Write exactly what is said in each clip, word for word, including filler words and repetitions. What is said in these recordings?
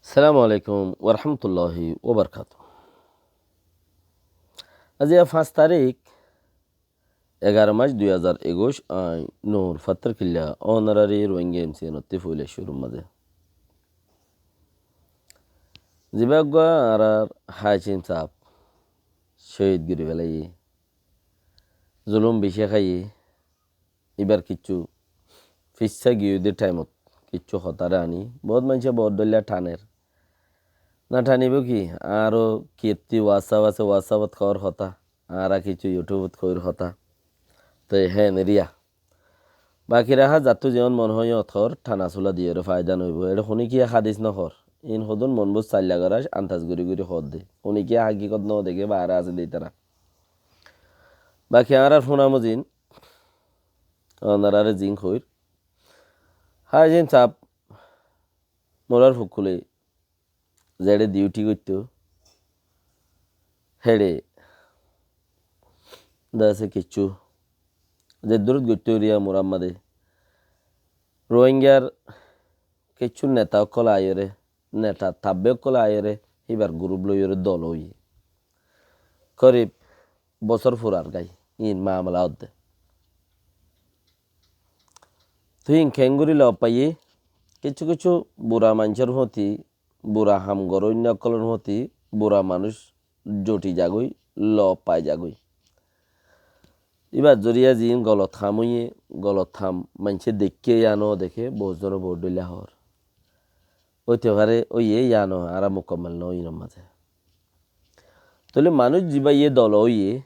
Assalamu alaikum warahmatulláhi wabarakátuhu. Aijja fañs tarík, egaró mac dui házar ekuic, añí Nur Fattor Killa, ónorari Rohingya M C N ottú foila cúrur mazé. Zibá uggwá añárar Hacim saáb cóhid gorí felaiyé, zulum bicí háiye, íbar kiccú fissá giyói de thaimot kiccú hotáre aní, boóut maincé boóut dhoilla thaner. Na thanibóu ki? Añáró kiyótti WhatsApp asé, WhatsAppot hoór hotá, añára kiccú YouTubeot hoóir hotá. Toi héen eriya. Baki raha zattú zeén mon hoó yíñot hoór, thana sula diyóre faida noóibou. Eçé honíkiyé hádis nohoór. Iín hodún monbút sailla gorác, antas gorí gorí hoódde. Honíkiyé hákikot nodeké baáre asé de ítara. Baki añárar fúna mozin, onoráre ziín hoóir. Hacim saáb, murár fukkúle zeçé diyuthi goittó, héçe de asé kiccú, ze durut goittó eriya murár mazé Rohingyar kiccú neta ókkol aiyóre, neta tabbe ókkol aiyóre, híbar gurúp loiyóre dol óiye. Kórib bosór furar gái, iín mamala ódde. Toi iín keéngorí lof faiyé, kiccú kiccú bura maincór fúti, bura ham goróinna ókkolór fúti, bura manúic joti zagói, lof fai zagói. Íbar zoriya ziín golot ham óiye, golot ham maincé deikké yá nodeké, boóut zone boóut dhoilla hoór. Óite fare óiye yá no, añára mukammel noó iínor mazé. Tóile manúic zibáye dol óiye,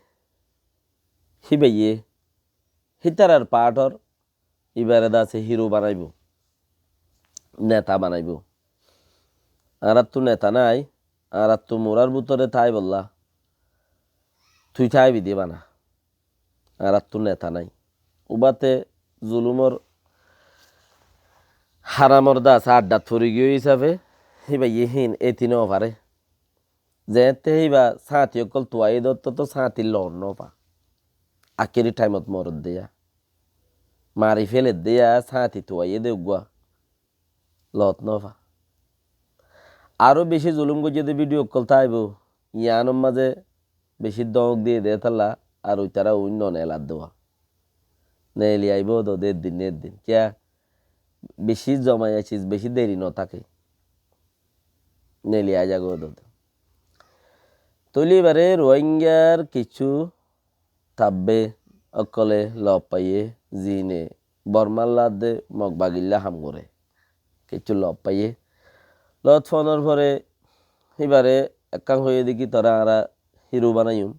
híbaye hítarar paáthor íbaré de asé híro banaibóu, neta banaibóu. Añáráttu neta nái, añáráttu murár bútore táibolla, tui táibi de bana. Añáráttu neta nái. Ubáte zulumor haramor de asé addát fori giyói hísafe, híbaye híin éti nofaré. Zeéñtte híba sáñti ókkol tuaiyé de óttoto sáñti loot nofa. Akéri thaimot moredde yá. Mari féledde yá sáñti tuaiyé de uggúa. Loot nofa. Aró bicí zulum goijjé de bídiyo ókkol táibou. Yiánor mazé bicí dóñk diyé de étalla ar uitará uin noneeladde wá. Neeli aibóu de eddin ne eddin. Kiyá? Bicí zomaiya ciz bicí deri notáke. Neeli aizagói de. Tóile íbaré Rohingyar kiccú tabbe ókkolé lof faiyé, ziíne Bormár ladde Mog bagilla ham goré. Kiccú lof faiyé. Lof fonor fore híbaré ekkán hoiyé de ki, toré añára híro banaiyum.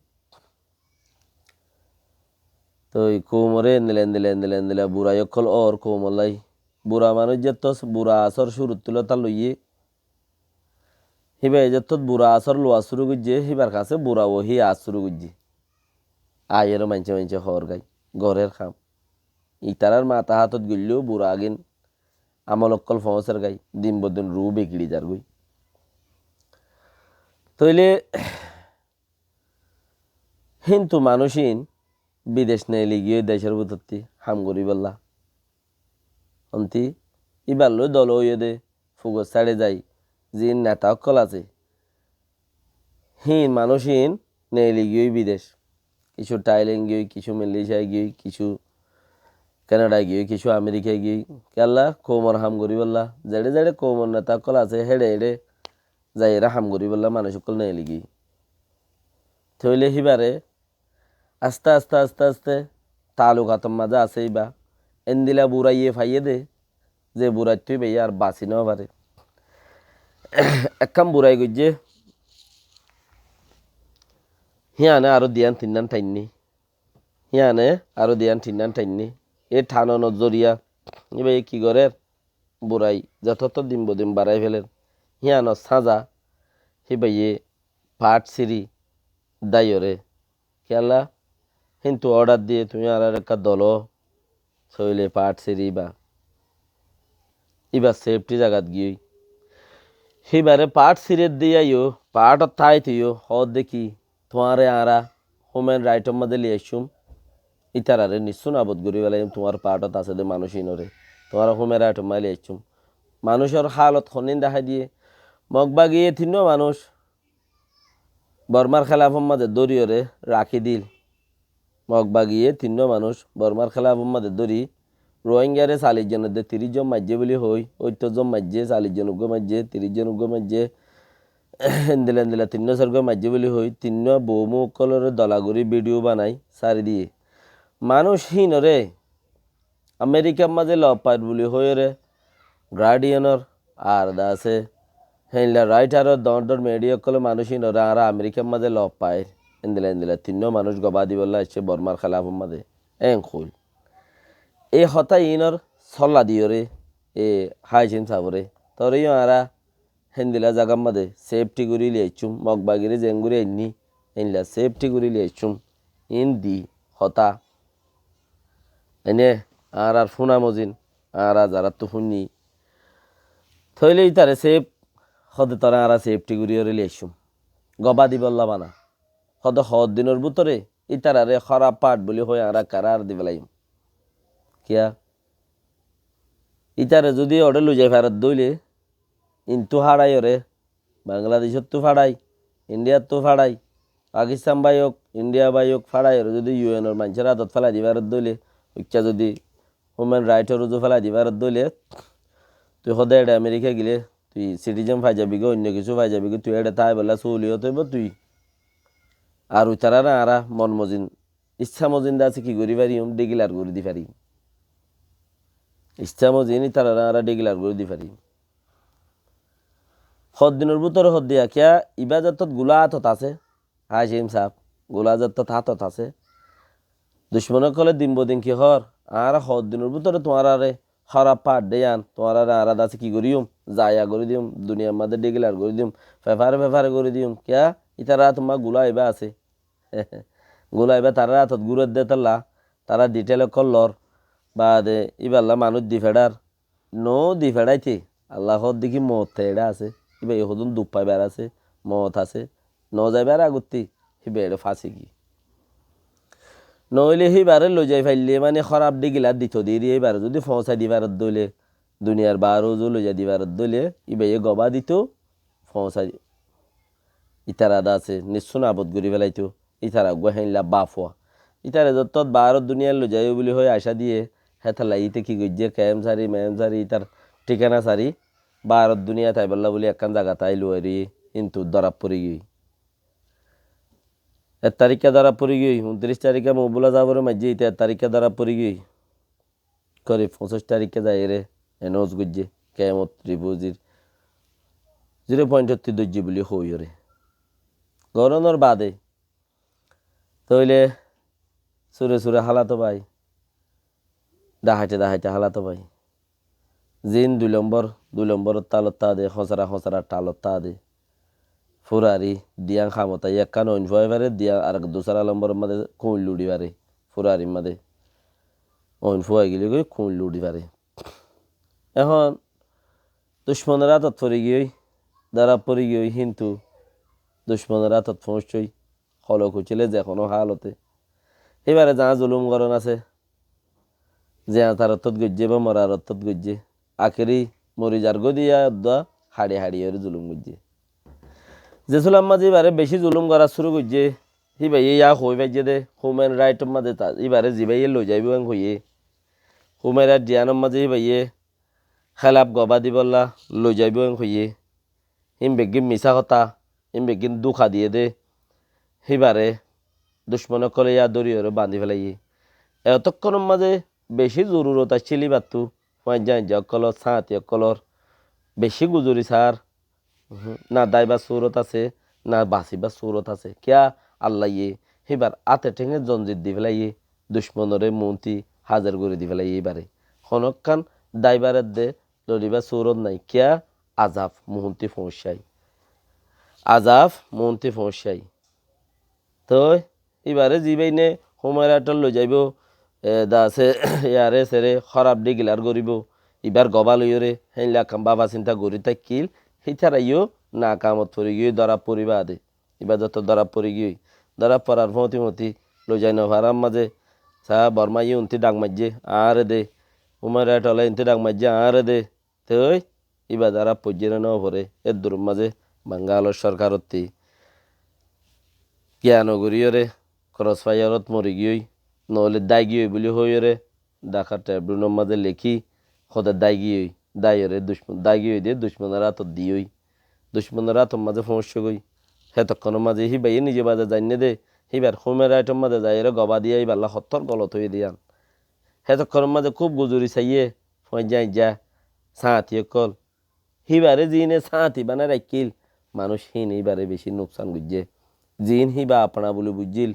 Toi koumoré endila endila endila endila burai ókkol ór koumollái. Bura manúic zettót bura asór cúruttú lói loiyé. Híba zettót bura asór luwa cúru goijjé, híbar kasé bura wohí aá cúru goijjé. Aiyóre maincé maincé hoór gái, gorér ham. Itarár mata hátot goillé bura agin amol ókkol foóñser gái, din bodin ruú begiçi zargói. Tóile Híntu manúic iín bidec neeli giyói decór bútotti ham goríbolla. Honti íbar lói dol óiye de fugor sáçe zai ziín neta ókkol asé. Híin manúic iín neeli giyói bidec. Kissú Thailand giyói, kissú Malaysia giyói, kissú Canada giyói, kissú America giyói. Kiyólla koumor ham goríbolla. Zeçé zeçé koumor neta ókkol asé, héçe héçe zaiyeré ham goríbolla manúic ókkol neeli giyói. Tóile híbaré aste aste aste aste taalukator mazé asé íba. Endila buraiye faiyé dé, ze buraittú íbaye ar basi nofaré. Ekkán burai goijjé, híane aró diyan tinnán thainní. Híane aró diyan tinnán thainní. E thanonor zoriya íbaye ki gorér? Burai zetótto din bodin barai féler. Híanor sáñza híbaye paáth siri dáiyoré. Kiyólla? Híntu órdhar diyé, tuñí añárar ekká dolo sóile paáth siri íba. Íba sefthi zagat giyói. Híbaré paáth sirer diyé yó, paáthot táaitoiyó, hoódde ki, tuáñre añára human raitor mazé loi aiccúm. Ítararé nissú nabud gorí felaiyum, tuáñr paáthot asé dé manúic íinoré. Tuáñre human raitor mazé loi aiccúm. Manúicor hálot honnín dahái diyé, Mog bagiye tinnúa manúic Bormár kélafor mazé dóriyoré rakí dil. Mog bagiye tinnúa manúic Bormár kélafor mazé dóri Ruáingaré callic zon edde tiríc zon maijjé buli hoói, óittor zon maijjé, callic zon uggúa maijjé, tiríc zon uggúa maijjé, endilla endilla tinnúa sairgúa maijjé buli hoói, tinnúa bou mou ókkolóre dola gorí bidiyó banai sári diyé. Manúic híinoré Amerikar mazé lof fair buli hoiyóre, Guardianor ar de asé, héndilla raitaror doóñr doóñr midiya ókkolé manúic iínoré añára Amerikar mazé lof fair, endilla endilla tinnúa manúic gobá dibolla aiccé Bormár kélafor mazé, eén hoóil. Ei hotá iínor sólla diyoré, e Hácim saáboré, toré yó añára héndilla zagar mazé sefthi gorí loi aiccúm, Mog bagiré zeéngorí ainní, héndilla sefthi gorí loi aiccúm, iín di hotá. Ene añárar fúna mozin, añára zaráttu fúinni. Tóile ítare sef, hóde toré añára sefthi goríyoré loi aiccúm. Gobá dibolla bana. Hóde hoddinor bútore ítararé hóraf fath buli hoói añára karar di felaiyum. Kiyá? Ítare zudi oçé loi zai faredde óile, intú háçaiyoré, Bangladecóttu fáçai, Indiyattu fáçai, Pakistan bái ók, Indiya bái ók, fáçaiyoré zudi yu enor maincór átot félai di faredde óile, uikká zudi human raitor uzu félai di faredde óile, tui hóde eçe Amerika gile, tui sitizen fai zabi goi, oinno kissú fai zabi goi, tui eçe táibolla súliyot óibo tui. Ar itaráre añára mon mozin Issá mozin de asé ki gorí fariyum, dhégilar gorí di fariyum. Issá mozin ítararé añára dhégilar gorí di fariyum. Hoddinor bútore hoddé ya, kiyá ibá zettót gulá átot asé, Hácim saáb, gulá zettót átot asé. Ducmon ókkolé din bodin ki hoór, añára hoddinor bútore tuáñráre hóraf fath de yían, tuáñráre añára de asé ki goríyum, zaya gorí diyum, duniyar mazé dhégilar gorí diyum, fefare fefare gorí diyum, kiyá ítarar átot mazé gulá ibá asé. Gulá ibá tarár átot gúrer dé tolla, tará dithel ókkol lor, baade íballa manúic di feçár, noó di feçáite, Alla hoódde ki moot te eçé asé, íba yó hodún duk faibar asé, moot asé, noó zaibar agottí, híba eçé fási giyé. Noóile híbaré loi zai faille mane hóraf dhégilar dito deri, íbaré zudi foóñsai di faredde óile, duniyar baáre uzu loi zai di faredde óile, íba yó gobá dito, foóñsai Ítara de asé, nissú nabud gorí felaitó. Ítara uggúa héinla bafua. Ítare zottót baáror duniyat loizaiyó buli hoi acá diyé, hétolla íte ki goijjé, keém sari, meém sari, ítar thíkana sari, baáror duniyat aibólla buli ekkán zagat aái luwairiyé, kintu dórat forigiyói. Ek tarikká dórat forigiyói, untiríc tarikká Mobula Zaboré maijjé, íte ek tarikká dórat forigiyói. Korib foñsíc tarikká zaiyóre announce goijjé, kemot rifuzir zero point ottí dóijje buli hoiyóre. Gorónor baade tóile sure sure hálato bái, dahaite dahaite hálato bái. Zin dui lombor, dui lomboror talottá de, hósara hósara talottá de. Furari, diyang hamot aiyé, ekkán oin fúai fare, diyang arek dusára lomboror máze kuñil luçi fare, furarir máze. Oin fúai gile goi kuñil luçi fare. Ehón ducmonor átot forigiyói, dóra forigiyói, kintu ducmonor átot foóñiccói, holo kucíle ze honó hálote. Híbare zaá zulum gorón asé, zeañtar ottót goijjé ba morar ottót goijjé, akéri mori zargói de yá uddúa haçi haçi óre zulum goijjé. Ze sular máze íbare bicí zulum gorá cúru goijjé, híbaye yá hoi faijjé de, human raitor máze ta-, íbare zibáye loizaibóu en hoiyé, human rait diyánor máze híbaye hélaf gobá dibolla loizaibóu en hoiyé, hín beggín misá hotá, hín beggín dúka diyé dé, híbare ducmon ókkolé yá dóriyoré bañdí félaiyé. Etókkonor máze bicí zorurot accíl íbattú, fuañijja fuañijja ókkolór, sáñti ókkolór bicí guzori saár, uhum, na dáibar surot asé, na basibár surot asé. Kiyá? Allaye híbar áte thénge zonzir di félaiyé, ducmonoré muúnti házir gorí di félaiyé íbare. Honókkan dáibar edde loribár surot nái. Kiyá? Azab muúnti foóñiccái. Azab muúnti foóñiccái. Toi íbare zibáine human raitot loizaibóu, e, de asé, yare sere hóraf dhégilar goríbou, íbar gobá loiyóre, héinla ekkán báfa sinta gorí táikkil, hítara yó nakamot forigiyói, dóra fori baade. Íba zottót dóra forigiyói, dóra forar fóñti fóñti loizai nofarár máze, saá Bormáye untí dhak maijjé, añáre de, human rait ola untí dhak maijjé, añáre de, toi íba dará foijjé né no foré, éddur mazé Bangalor sorkarottí giyan goríyoré, krosfaiyarot morigiyói, noóile dáigiyói buli hoiyóre, Dhakar Tribune or mazé lekí, hóde dáigiyói, dáiyoré ducmon, dáigiyói de ducmonor átot diyói, ducmonor átot mazé foóñiccé goi. Hétokkonor mazé híbayé nize baade zainné dé, híbar human right or mazé zaiyoré gobá diya íballa hottór golot óiye de yían. Hétokkonor mazé kúb guzuri saiyé, foóñijja aijja, sáñti ókkol. Híbaré ziíne sáñti banai raikkíl, manúic híine híbaré bicí nuksan goijjé. Ziín híba apna buli buijjíl,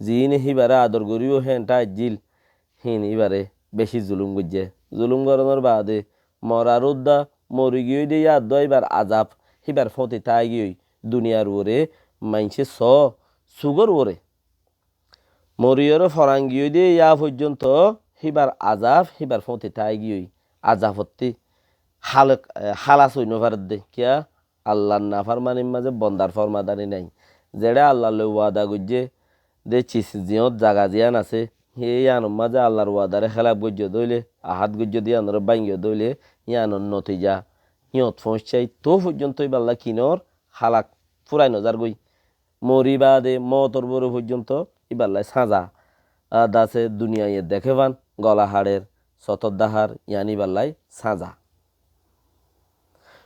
ziíne híbaré ador goríbou héen tháijjíl, híine híbaré bicí zulúm goijjé. Zulúm gorónor baade morar údda, morigiyói de yían dóibar azab, híbar fóñti táigiyói, duniyar uore maincé soó, sugór uore. Moriyoré forangiyói de yá foijjonto híbar azab, híbar fóñti táigiyói. Azabottí hálek, e, hálas ói nofaredde. Kiyá? Allar nafarmanir mazé bondar formadani nái. Zeçé Allar loi wada goijjé de cis ziyót zaga ziyán asé, hé yíanor mazé Allar wadaré hélaf goijjó dóile, ahát goijjó de yíanoré báñgiyó dóile, yíanor notija híyot foóñiccái toó foijjonto íballa kinor hálak furai nozar goi. Mori baade mootor uore foijjonto íballái sáñza. Ar dase duniyaiye deké fán, gola haçer, sotór dahár, yián íballái sáñza.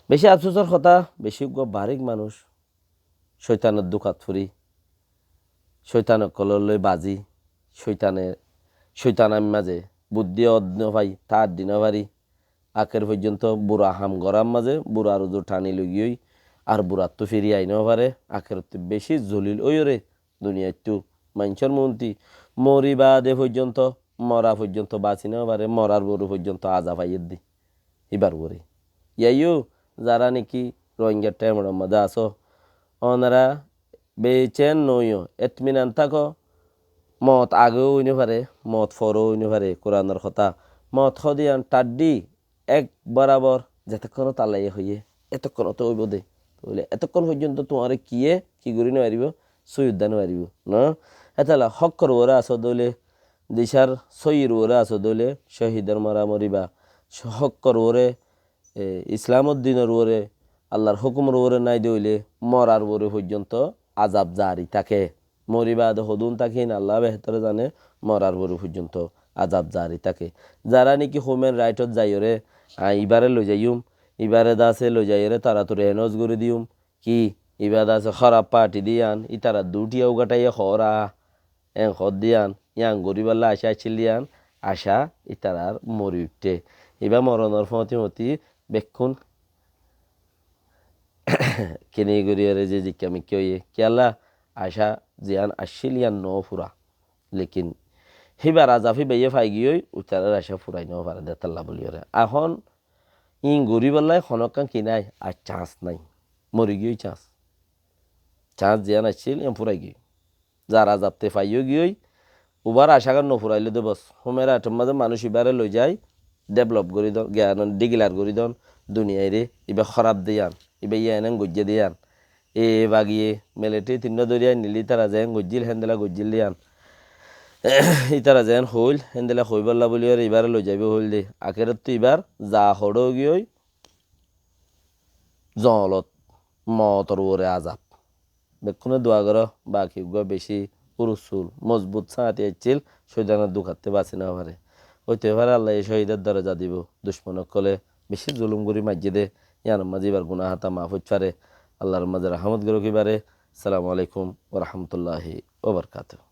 Bicí afsusor hotá, bicí uggúa barík manúic cóitanor dúkat fori, cóitan ókkolór loi bazí, cóitane, cóitanor mazé buddí ot nofai, táaddi nofari, akér foijjonto bura ham gorár mazé burar uzu thani loigiyói, ar burattú firi ai nofaré, akérottú bicí zulil óiyoré duniyaittú maincór muúnti mori baade foijjonto, mora foijjonto basi nofaré, morar uore foijjonto azab aiyédde híbar uore. Yaiyó, zará néki Rohingyar thaimor mazé asó, onora beicen noóiyo, etminan táko, moot agé ói nofaré, moot foró ói nofaré, Kuranor hotá. Moot hoóde yían thaddí ek borabor, zetókkonot Allaye hoiyé, étokkon óto óibo de. Tóile étokkon foijjonto tuáñre kiyé ki gorí nofaribó, sói uddá nofaribó, no? Hétolla hókkor uore asó dóile, dicár sóiyir uore asó dóile, cóhidor moramori ba hókkor uore, e, Islamor dinor uore, Allar hókumor uore nái dóile, morar uore foijjonto azab zari táke. Mori baade hodún táke híin Allah behétore zane, morar uore foijjonto azab zari táke. Zará néki human raitot zaiyoré, añí ibáre loizaiyum, ibáre dase loizaiyóre taratori enós gorí diyum, ki ibá dase hóraf parti de yían, ítara duthiya ugathaiye hoóra, en hoódde yían, yían goríbolla acá accíl de yían, acá ítarar mori uiththé. Ibá moronor fóñti-fóñti bekkún kini goríyoré ze zikka-mikka óiye, kiyólla acá ziyán accíl yían noó fura. Lekin híbar azab híbaye faigiyói, ítarar acá furai nofaré de tálla bóliyoré. Ehón íin goríbolla honókkan ki nái, ar chance nái. Morigiyói chance. Chance ziyán accíl, yían furai giyói. Zar azab te faiyó giyói, ubar acágan nofurailé de bos. Human raitor mazé manúic ibáre loizai, develop gorí don, giyan declare gorí don, duniyaire, ibá hóraf de yían, ibá yían en goijjé de yían. E bagiye military tinnó dóri ainilé ítara zeén goijjíl, héndilla goijjíl de yían. Ítara zeén hoóil, héndilla hoóibolla bóliyoré ibáre loizaibóu hoóil de. Akérottú ibár za hoçé óigiyoi, zoolot, mootor uore azab. Bekkúne dua goró, baki uggúa bicí húrussul, mozbut sáñti accíl, cóitanor dukattú basi nofaré. Óitou faré Allaye cóhidor doroja dibou, ducmon ókkolé bicí zulum gorí maijjé dé, yíanor mazé íbar gunáh hátá maf óit faré. Allar mazé rahámot gorók íbaré. Assalamu alaikum wa rahmatullahi wa barakatuhu.